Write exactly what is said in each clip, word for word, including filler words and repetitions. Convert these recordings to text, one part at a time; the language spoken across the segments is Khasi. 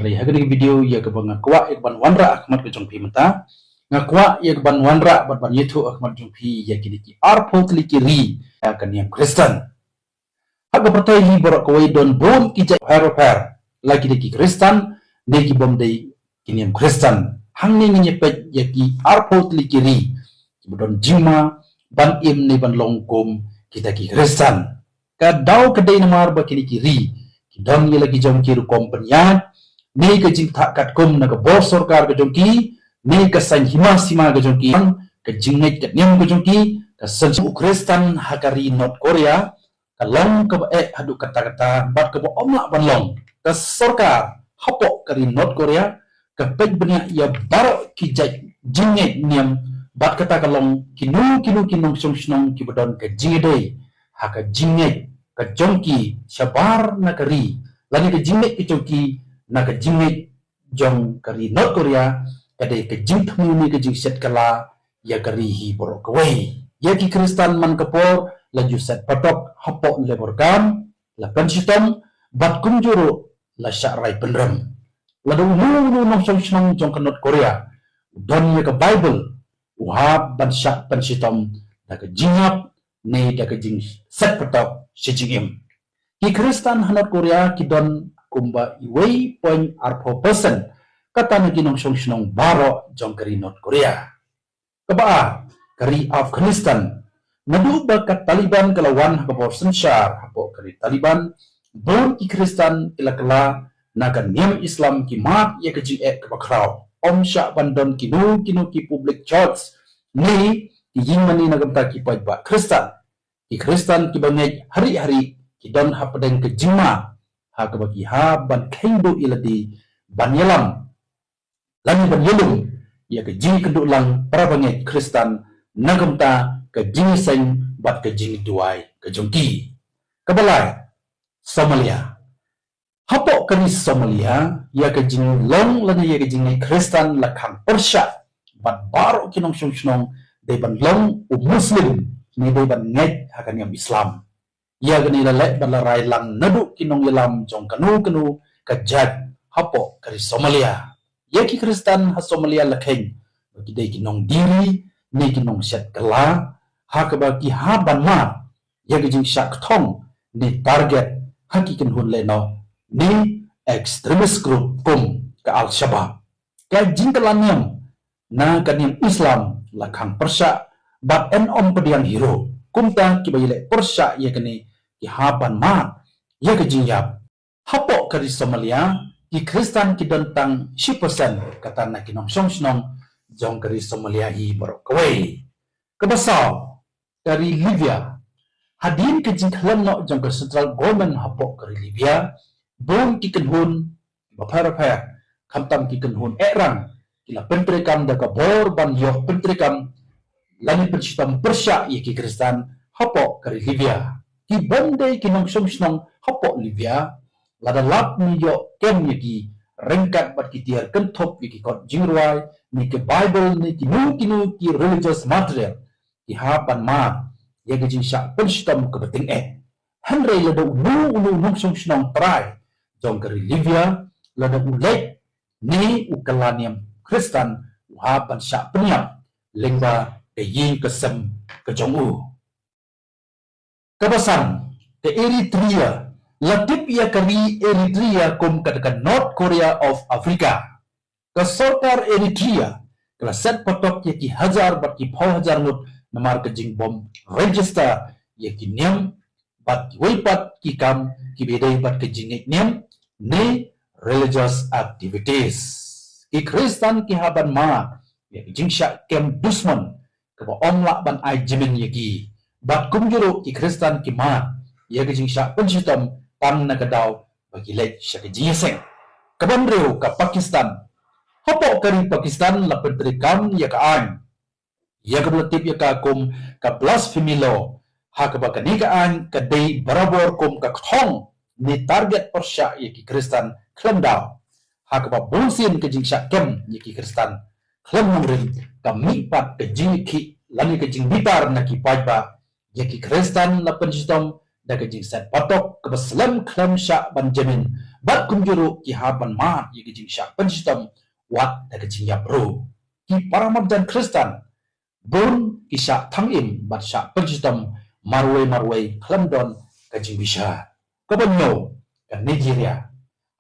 Hynrei ha kane ka video ïa kaba nga kwah ïa ka ban wanrah ha khmat ka jong phi mynta, nga kwah ïa ka ban wanrah bad ban ïathuh ha khmat jong phi ïa kine ki arphew tylli ki ri ïa ka niam Khristan. Ha ka pyrthei hi baroh kawei don bun ki jait bapher bapher, la ki dei ki Khristan ne ki bym dei ki niam Khristan. Hangne ngin ïa peit ïa ki arphew tylli ki ri kiba don jingma ban im ne ban long kum kita ki Khristan. Ka daw ka dei namar ba kine ki ri ki don ïa la ki jong ki rukom pynïaid ne ka jingthah katkum na ka bor sorkar ka jong ki ne ka saiñ hima sima ka jong ki, ka jingngeit ka niam ka jong ki, ka saiñ u Khristan ha ka ri North Korea ka long kaba eh haduh katta katta bad kaba ym lah ban long. Ka sorkar hapoh ka ri North Korea ka peit bniah ïa baroh ki jait jingngeit niam bad kata ka long kino kino ki nongshong shnong kiba don ka jingïadei ha ka jingngeit ka jong ki shabar na ka ri lane ka jingngeit ka jong ki na ka jingngeit jong ka ri North Korea ka dei ka jingthmu ne ka jingshet kylla ïa ka ri hi baroh kawei. Ïa ki Khristan man ka por la ju set patok hapoh labor camp, la pynshitom bad kumjuh ruh la shah rai pynrem. Lada uno uno u nongshong shnong jong ka North Korea u don ïa ka Baibl, u hap ban shah pynshitom da ka jingïap ne da ka jingset patok sha jingim. Ki Khristan ha North Korea ki don kumba uwei point arphew percent kata na ki nongshong shnong baroh jong ka ri North Korea. Kaba ar, ka ri Afghanistan. Naduh ba ka Taliban ka la wan ha ka bor synshar hapoh ka ri Taliban, bun ki Khristan ki la kylla na ka niam Islam ki mad ïa ka jingeh kaba khraw. Ym shah ban don kino kino ki public church ne ki ïing mane na ka bynta ki paidbah Khristan. Ki Khristan kiba ngeit harieh harieh ki don hapdeng ka jingma ha kaba ki hap ban kheiñ duh ïa lade ban ïalam lane ban ïalum ïa ka jingïakynduh lang para bangeit Khristan na ka bynta ka jingïaseng bad ka jingduwai ka jong ki. Kaba lai, Somalia. Hapoh ka ri Somalia ïa ka jinglong lane ïa ka jingngeit Khristan la khang pyrshah bad baroh ki nongshong shnong dei ban long u Muslim ne dei ban ngeit ha ka niam Islam. Ïa kane la leh bad la rai lang naduh ki nongïalam jong kano kano ka jait hapoh ka ri Somalia. Ïa ki Khristan ha Somalia la kheiñ ba ki dei ki nongdiri ne ki nongshet kylla ha kaba ki hap ban mad ïa ka jingshah kthong ne target ha ki kynhun lehnoh ne extremist group kum ka Al-Shabaab. Ka jingkylla niam na ka niam Islam la khang pyrshah bad yn ym pdiang hi ruh. Kumta kiba ïaleh pyrshah ïa kane ki hap ban mad ïa ka jingïap. Hapoh ka ri Somalia ki Khristan ki don tang shi percent kata na ki nongshong shnong jong ka ri Somalia hi baroh kawei. Kaba saw, ka ri Libya. Hadien ka jingkhlem noh jong ka central government hapoh ka ri Libya, bun ki kynhun bapher bapher, khamtam ki kynhun eh rang, ki la pyntreikam da ka bor ban ïoh pyntreikam lane pynshitom pyrshah ïa ki Khristan hapoh ka ri Libya. Ki bym dei ki nongshong shnong hapoh Libya, lada lap ne ïoh kem ïa ki ryngkat bad ki tiar kynthup ïa ki kot jingrwai ne ki Baibl ne kino kino ki religious material, ki hap ban mad ïa ka jingshah pynshitom kaba tyngeh. Hynrei lada uno uno u nongshong shnong trai jong ka ri Libya, lada u leit ne u kylla niam Khristan, u hap ban shah pynïap lyngba ka ïing ka sem ka jong u. Kaba san, ka Eritrea. La tip ïa ka ri Eritrea kum ka, ka North Korea of Africa. Ka sorkar Eritrea ka la set patok ïa ki hajar bad ki phew hajar ngut namar ka jingbym register ïa ki niam bad kiwei pat ki kam kiba ïadei bad ka jingngeit niam ne religious activities. Ki Khristan ki hap ban mad ïa ka jingshah kem dusmon kaba ym lah ban ai jingmyntoi ïa ki. Bad kumjuh ruh ki Khristan ki mad ïa ka jingshah pynshitom tang na ka daw ba ki leit sha ka jingïaseng. Kaba hynriew, ka Pakistan. Hapoh ka ri Pakistan la pyntreikam ïa ka aiñ ïa kaba la tip ïa ka kum ka blasphemy law, ha kaba kane ka aiñ ka dei barabor kum ka kthong ne target pyrshah ïa ki Khristan khlem daw. Ha kaba bunsien ka jingshah kem ïa ki Khristan khlem nongrim ka mih pat ka jingkhih lane ka jingbitar na ki paidbah. Ïa ki Khristan la pynshitom da ka jingset patok kaba slem khlem shah ban jamin Bad kumjuh ruh ki hap ban mad ïa ka jingshah pynshitom wat da ka jingïap ruh. Ki paramarjan Khristan bun ki shah thang im bad shah pynshitom marwei marwei khlem don ka jingbishar. Kaba hynñiew, ka Nigeria.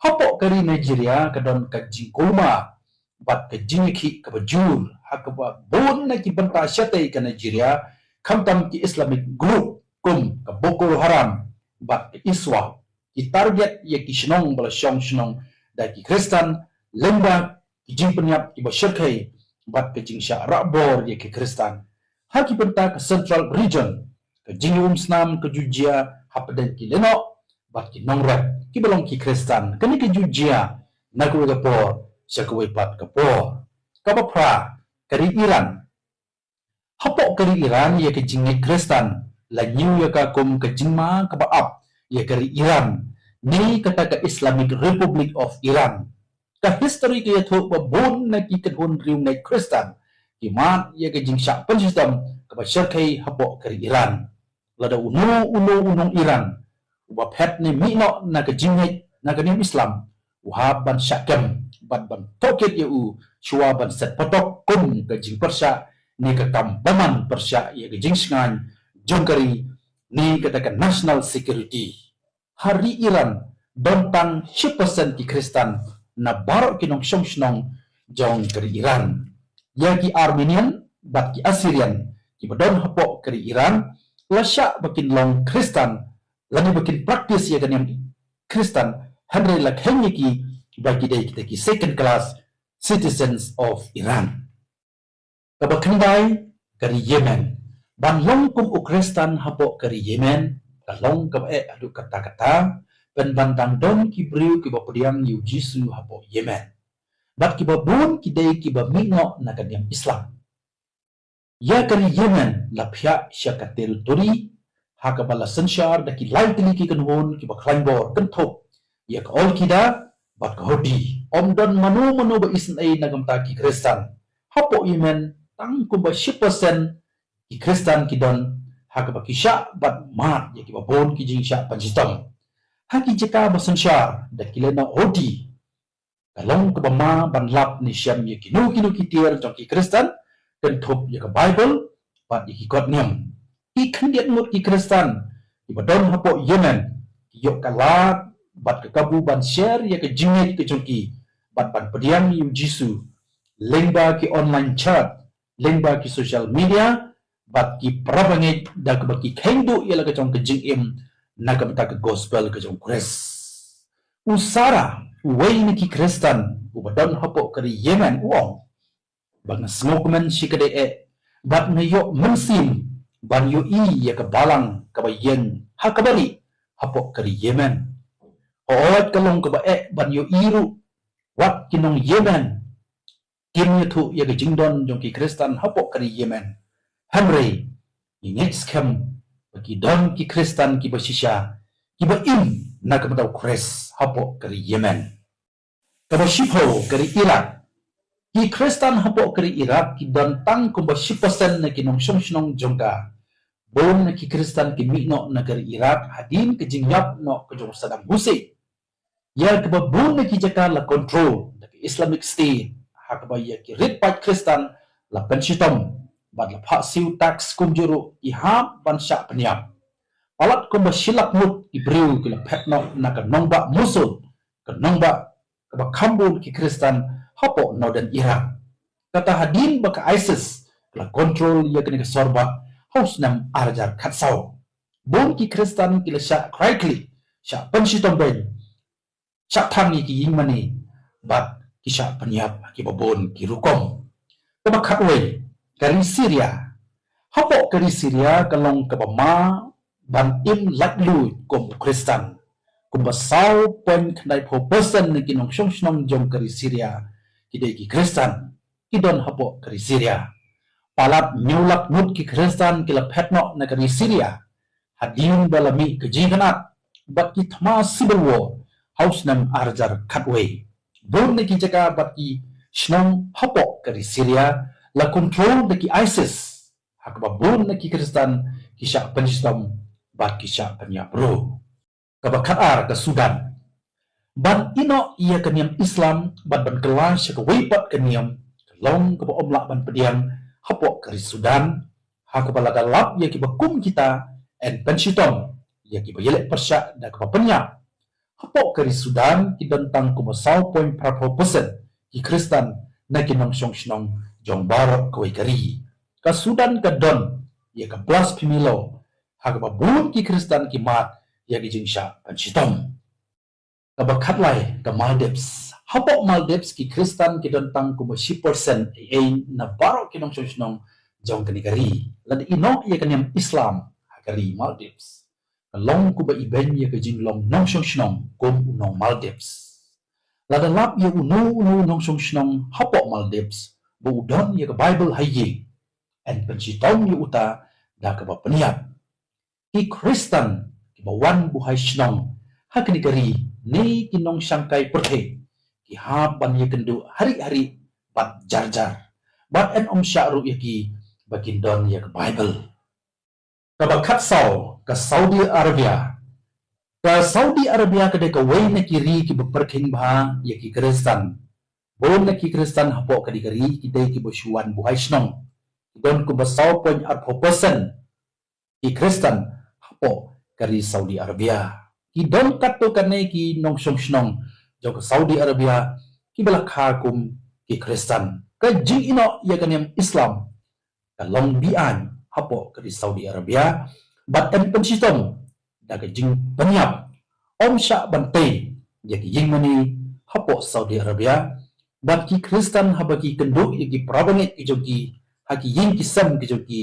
Hapoh ka ri Nigeria ka don ka jingkulmar bad ka jingïakhih kaba jur ha kaba bun na ki bynta shatei ka Nigeria, khamtam ki Islamic group kum ka Boko Haram bad ka ISWAP ki target ïa ki shnong ba la shong shnong da ki Khristan lyngba ki jingpynïap kiba shyrkhei bad ka jingshah rah bor ïa ki Khristan. Ha ki bynta ka Central Region, ka jingïaumsnam ka ju jia hapdeng ki lehnoh bad ki nongrep kiba long ki Khristan. Kane ka ju jia na kawei ka por sha kawei pat ka por. Kaba phra, ka ri Iran. Hapoh ka ri Iran ïa ka jingngeit Khristan la ñiew ïa ka kum ka jingma kaba ap ïa ka ri Iran ne kata ka Islamic Republic of Iran. Ka histori ka ïathuh ba bun na ki kynhun riewngeit Khristan ki mad ïa ka jingshah pynshitom kaba shyrkhei hapoh ka ri Iran. Lada uno uno u nong Iran uba phet ne mih noh na ka jingngeit na ka niam Islam u hap ban shah kem bad ban tohkit ïa u shuwa ban set patok kum ka jingpyrshah ne ka kam bymman pyrshah ïa ka jingshngaiñ jong ka ri ne kata ka national security. Ha ri Iran don tang shi percent ki Khristan na baroh ki nongshong shnong jong ka ri Iran. Ïa ki Armenian bad ki Assyrian kiba don hapoh ka ri Iran la shah ba kin long Khristan lane ba kin practice ïa ka niam Khristan, hynrei la kheiñ ïa ki ba ki dei kita ki second class citizens of Iran. Kaba khyndai, ka ri Yemen. Ban long kum u Khristan hapoh ka ri Yemen ka long kaba eh haduh katta katta, pynban dang don ki briew kiba pdiang ïa u Jisu hapoh Yemen. Bad kiba bun ki dei kiba mih noh na ka niam Islam. Ïa ka ri Yemen la phiah sha ka territory ha kaba la synshar da ki lai tylli ki kynhun kiba khlaiñ bor kynthup ïa ka Al-Qaeda bad ka Houthi. Ym don mano mano ba isynei na ka bynta ki Khristan. Hapoh Yemen tang kumba shi percent ki Khristan ki don ha kaba ki shah bad mad ïa kiba bun ki jingshah pynshitom. Ha ki jaka ba synshar da ki lehnoh Houthi ka long kaba ma ban lap ne shem ïa kino kino ki tiar jong ki Khristan kynthup ïa ka Baibl bad ïa ki kot niam. Ki khyndiat ngut ki Khristan kiba don hapoh Yemen ki ïoh ka lad bad ka kabu ban share ïa ka jingngeit ka jong ki bad ban pdiang ïa u Jisu lyngba ki online chat, lyngba ki social media bad ki para bangeit da kaba ki kheiñ duh ïa la ka jong ka jingim na ka bynta ka gospel ka jong u Khrist. U Sara, uwei na ki Khristan uba don hapoh ka ri Yemen u ong ba nga sngewkmen shikatdei eh bad nga ïoh mynsiem ban ïohi ïa ka balang kaba ïeng ha kaba rieh hapoh ka ri Yemen. Hooid ka long kaba eh ban ïohi ruh wat ki nong Yemen kim ïathuh ïa ka jingdon jong ki Khristan hapoh ka ri Yemen. Hynrei ngi ngeit skhem ba ki don ki Khristan kiba shisha kiba im na ka bynta u Khrist hapoh ka ri Yemen. Kaba shiphew, ka ri Iraq. Ki Khristan hapoh ka ri Iraq ki don tang kumba shi percent na ki nongshong shnong jong ka. Bun na ki Khristan ki mih noh na ka ri Iraq hadien ka jingïap noh ka jong u Saddam Hussein. Ïa kaba bun na ki jaka la control da ka Islamic State ha kaba ïa ki rit paid Khristan la pynshitom bad la phah siew tax kumjuh ruh ki hap ban shah pynïap. Palat kumba shi lak ngut ki briew ki la phet noh na ka nongbah Mosul, ka nongbah kaba kham bun ki Khristan hapoh northern Iraq. Kata hadien ba ka ISIS ka la control ïa kane ka sor bah ha u snem ar hajar khatsaw. Bun ki Khristan ki la shah krai khlieh, shah pynshitom beiñ, shah thang ïa ki ïing mane bad ki shah pynïap ha kiba bun ki rukom. Kaba khatwei, ka ri Syria. Hapoh ka ri Syria ka long kaba ma ban im laitluid kum u Khristan. Kumba saw point khyndai phew percent na ki nongshong shnong jong ka ri Syria ki dei ki Khristan ki don hapoh ka ri Syria. Palat hynñiew lak ngut ki Khristan ki la phet noh na ka ri Syria hadien ba la mih ka jingkynad bad ki thma civil war ha u snem ar hajar khatwei. Bun na ki jaka bad ki shnong hapoh ka ri Syria la control da ki ISIS ha kaba bun na ki Khristan ki shah pynshitom bad ki shah pynïap ruh. Kaba khatar, ka Sudan. Ban ïehnoh ïa ka niam Islam bad ban kylla sha kawei pat ka niam ka long kaba ym lah ban pdiang hapoh ka ri Sudan, ha kaba lada lap ïa kiba kum kita yn pynshitom ïa kiba ïaleh pyrshah da kaba pynïap. Hapoh ka ri Sudan ki don tang kumba saw point phra phew percent ki Khristan na ki nongshong shnong jong baroh kawei ka ri. Ka Sudan ka don ïa ka blasphemy law, ha kaba bun ki Khristan ki mad ïa ki jingshah pynshitom. Kaba khatlai, ka Maldives. Hapoh Maldives ki Khristan ki don tang kumba shi percent ei ei na baroh ki nongshong shnong jong kane ka ri. Lada ïehnoh ïa ka niam Islam ha ka ri Maldives, ka long kumba ibeiñ ïa ka jinglong nongshong shnong kum u nong Maldives. Lada lap ïa uno uno u nongshong shnong hapoh Maldives ba u don ïa ka Baibl ha ïing, yn pynshitom ïa uta da kaba pynïap. Ki Khristan kiba wan buhai shnong ha kane ka ri ne ki nongshangkai pyrthei, ki hap ban ïakynduh harieh harieh bad jar jar, bad yn ym shah ruh ïa ki ba kin don ïa ka Baibl. Kaba khatsaw, ka Saudi Arabia. Ka Saudi Arabia ka dei kawei na ki ri kiba pyrkhing bha ïa ki Khristan. Bun na ki Khristan hapoh kane ka ri ki dei kiba shu wan buhai shnong. Ki don kumba saw point ar phew percent ki Khristan hapoh ka ri Saudi Arabia. Ki don katto katne ki nongshong shnong jong ka Saudi Arabia kiba la kha kum ki Khristan. Ka jingïehnoh ïa ka niam Islam ka long beaiñ hapoh ka ri Saudi Arabia, bad yn pynshitom da ka jingpynïap. Ym shah ban tei ïa ki ïing mane hapoh Saudi Arabia, bad ki Khristan haba ki kynduh ïa ki parabangeit ki jong ki ha ki ïing ki sem ki jong ki,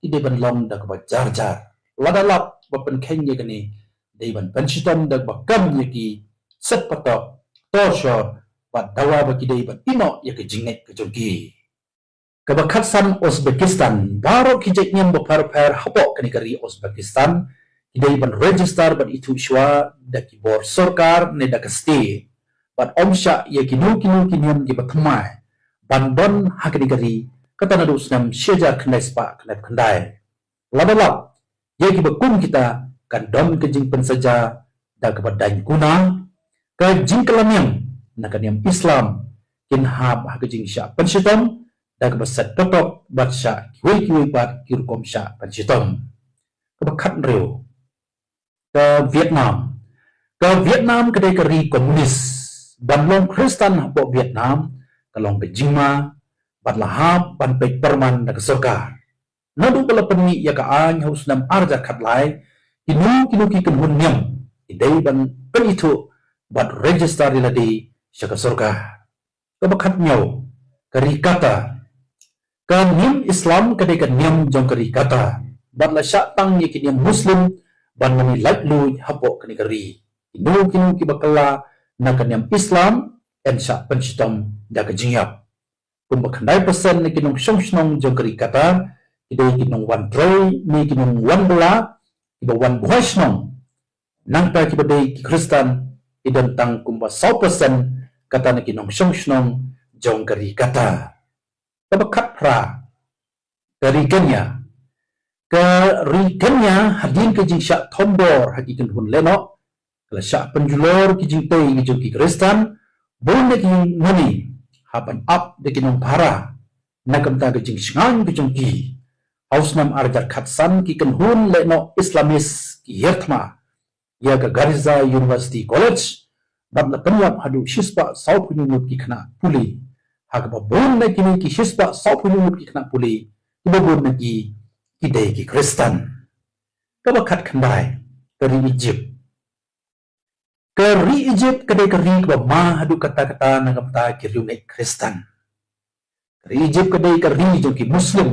ki dei ban long da kaba jar jar. Lada lap ba pynkheiñ ïa kane, dei ban pynshitom da kaba kam ïa ki, set patok, torture, bad dawa ba ki dei ban ïehnoh ïa ka jingngeit ka jong ki. Kaba khatsan, Uzbekistan. Baroh ki jait niam bapher bapher hapoh kane ka ri Uzbekistan ki dei ban register bad ithuh shuwa da ki bor sorkar ne da ka state. Bad ym shah ïa kino kino ki niam kiba thymmai ban don ha kane ka ri, kata naduh snem shi hajar khyndai spah khyndai phew khyndai. Lada lap ïa kiba kum kita, kan don ka jingpynsaja da kaba daiñ kuna. Ka jingkylla niam na ka niam Islam kin hap ha ka jingshah pynshitom da kaba set patok bad shah kiwei kiwei pat ki rukom shah pynshitom. Kaba khathynriew, ka Vietnam. Ka Vietnam ka dei ka ri komunis. Ban long Khristan hapoh Vietnam ka long ka jingma bad la hap ban peit pyrman da ka sorkar. Naduh ba la pynmih ïa ka aiñ ha u snem ar hajar khatlai, kino kino ki kynhun niam ki dei ban pynithuh bad register ïa lade sha ka sorkar. Kaba khathynñiew, ka ri Qatar. Ka niam Islam ka dei ka niam jong ka ri Qatar, bad la shah tang ïa ki niam Muslim ban mane laitluid hapoh kane ka ri. Kino kino kiba kylla na ka niam Islam yn shah pynshitom da ka jingïap. Kumba khyndai percent na ki nongshong shnong jong ka ri Qatar ki dei ki nongwan trei ne ki nongwan bylla kiba wan buhai shnong. Nangta kiba dei ki Khristan ki don tang kumba saw percent kata na ki nongshong shnong jong ka ri Qatar. Kaba khatphra, ka ri Kenya. Ka ri Kenya, hadien ka jingshah thombor ha ki kynhun lehnoh, ka la shah pynjulor ki jingtei ki jong ki Khristan. Bun na ki ïing mane hap ban ap da ki nongphara na ka bynta ka jingshngaiñ ka jong ki. Ha u snem ar hajar khatsan, ki kynhun lehnoh Islamist ki hiar thma ïa ka Garissa University College, bad la pynïap haduh shispah sawphew hynñiew ngut ki khynnah pule. Ha kaba bun na kine ki shispah sawphew hynñiew ngut ki khynnah pule, kiba bun na ki ki dei ki Khristan. Kaba khatkhyndai, ka ri Egypt. Ka ri Egypt ka dei ka ri kaba ma haduh katta katta na ka bynta ki riewngeit Khristan. Ka ri Egypt ka dei ka ri jong ki Muslim,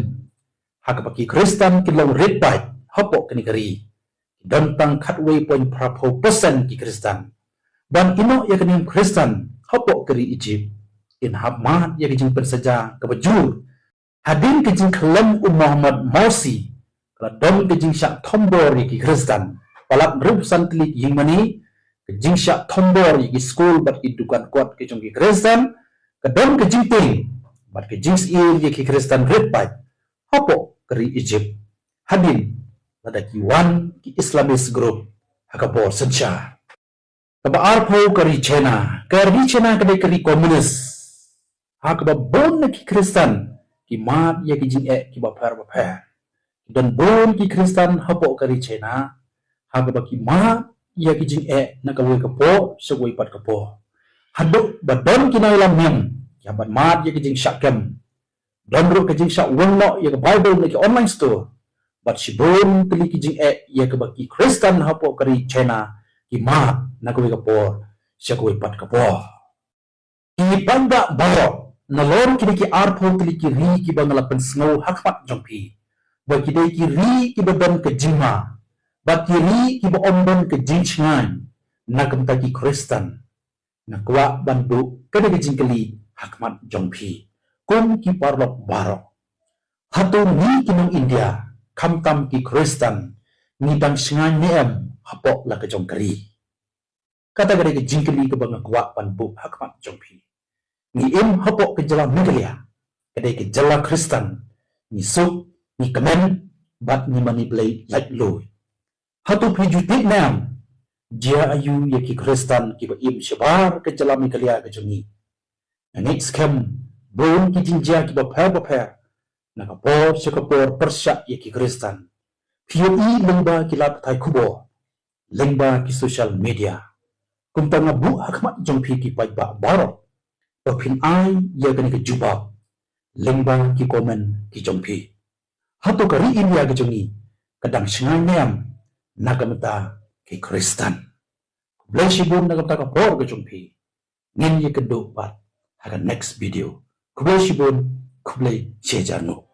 ha kaba ki Khristan ki long rit paid hapoh kane ka ri. Ki don tang khatwei point phra phew percent ki Khristan. Ban ïehnoh ïa ka niam Khristan hapoh ka ri Egypt, kin hap mad ïa ka jingpynsaja kaba jur. Hadien ka jingkhyllem u Mohammad Morsi, ka la don ka jingshah thombor ïa ki Khristan. Palat hynriewphew san tylli ki ïing mane, ka jingshah thombor ïa ki skul bad ki dukan kot ki jong ki Khristan, ka don ka jingtieng bad ka jingsyier ïa ki Khristan rit paid hapoh ka ri Egypt, hadien lada ki wan ki Islamist group ha ka bor synshar. Kaba arphew ka ri China. Ka ri China ka dei ka ri komunis ha kaba bun na ki Khristan ki mad ïa ki jingeh kiba pher bapher. Ki don bun ki Khristan hapoh ka ri China ha kaba ki mad ïa ki jingeh na kawei ka por sha kawei pat ka por. Haduh ba don ki nongïalam niam ki hap ban mad ïa ki jingshah kem. Don ruh ka jingshah weng noh ïa ka Baibl na ki online store. Bad shibun tylli ki jingeh ïa kaba ki Khristan hapoh ka ri China ki mad na kawei ka por sha kawei pat ka por. Ki paidbah baroh, nalor kine ki arphew tylli ki ri kiba nga la pynsngew ha khmat jong phi, ba ki dei ki ri kiba don ka jingma bad ki ri kiba ym don ka jingshngaiñ na ka bynta ki Khristan, nga kwah ban buh kane ka jingkylli ha khmat jong phi. Kum ki paralok baroh, hato ngi ki nong India, khamtam ki Khristan, ngi dang shngaiñ ne em hapoh la ka jong ka ri? Kata ka dei ka jingkylli kaba nga kwah ban buh ha khmat jong phi. Ngi im hapoh ka jylla Meghalaya, ka dei ka jylla Khristan, ngi suk, ngi kmen bad ngi mane Blei laitluid. Hato phi ju tip ne em jia aïu ïa ki Khristan kiba im shabar ka jylla Meghalaya ka jong ngi? Nga ngeit skhem bun ki jingjia kiba pher bapher na ka por sha ka por pyrshah ïa ki Khristan. Phi ïohi lyngba ki lad pathai khubor, lyngba ki social media. Kumta nga buh ha khmat jong phi ki paidbah baroh ba phin ai ïa kane ka jubab lyngba ki comment ki jong phi. Hato ka ri India ka jong ngi ka dang shngaiñ ne em na ka bynta ki Khristan? Khublei shibun na ka bynta ka por ka jong phi. Ngin ïakynduh pat ha ka next video. Khublei shibun, khublei shihajar nguh.